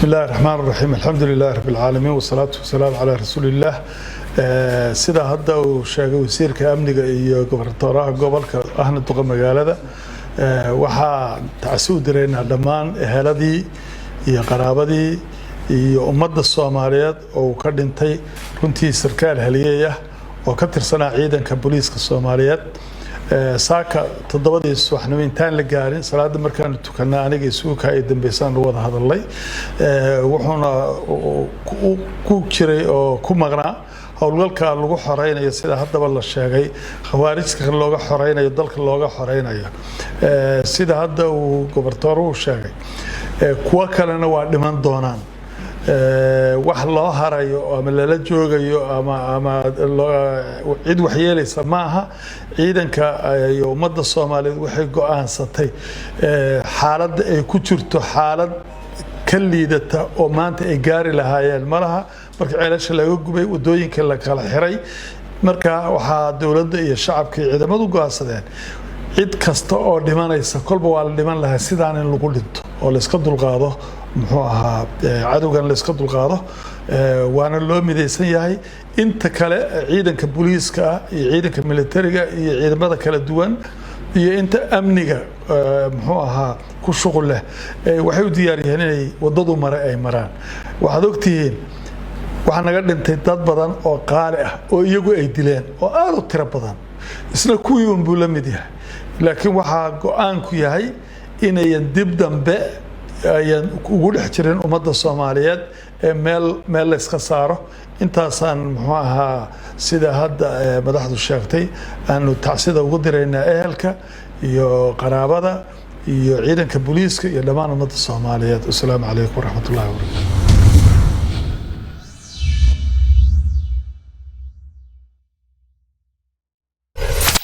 Bismi illahi raxmaan raxiim, alxamdu lilahi rabbi alcaalamiin, wasalaatu wasalaamu calaa rasuuliillah. Sida hadda uu sheegay wasiirka amniga iyo gobernatoraha gobolka ahna duqa magaalada, waxaa tacsi u diraynaa dhammaan eheladii iyo qaraabadii iyo ummadda Soomaaliyeed oo uu ka dhintay runtii sarkaal halyeey ah oo ka tirsanaa ciidanka booliiska Soomaaliyeed. Saaka 7dii subaxnimo, intaan la gaarin salaada, markaanu tukanaa, aniga isugu ay dambeysaan wada hadalnay. Wuxuuna ku jiray oo ku maqnaa howlgalka lagu xoreynayo, sida haddaba la sheegay, khawaarijka looga xoreynayo dalka looga xoreynayo. Sida hadda uu gobortooruhu sheegay, kuwo kalena waa dhiman doonaan. Wax loo harayo ama lala joogayo ama cid waxyeelaysa maaha. Ciidanka iyo ummadda Soomaaliyeed waxay go-aansatay xaaladda ay ku jirto xaalad ka liidata oo maanta ay gaari lahaayeen malaha, marka ceelasha laga gubay, wadooyinka la kala xiray. Marka waxaa dowladda iyo shacabka iyo ciidamadu go-aansadeen cid kasta oo dhimanaysa, kolba waa la dhiman lahaa, sidaan in lagu dhinto oo layska dulqaado, muxuu ahaa, cadowgan layska dulqaado. Waana loo midaysan yahay. Inta kale, ciidanka booliiska ah iyo ciidanka militariga iyo ciidamada kala duwan iyo inta amniga, muxuu ahaa, ku shuqul leh, waxay u diyaar yihiin inay waddadu mare ay maraan. Waxaad ogtihiin waxaa naga dhintay dad badan oo qaali ah oo iyagu ay dileen oo aada u tiro badan. Isna kuwii un buu la mid yahay, laakiin waxaa go-aanku yahay inayan dib dambe ayan ugu dhex jirin ummadda Soomaaliyeed ee meel layska saaro. Intaasaan, muxuu ahaa, sida hadda madaxdu sheegtay, aanu tacsida ugu diraynaa ehelka iyo qaraabada iyo ciidanka booliiska iyo dhammaan ummadda Soomaaliyeed. Wasalaamu calaykum waraxmat ullahi wabarakatu.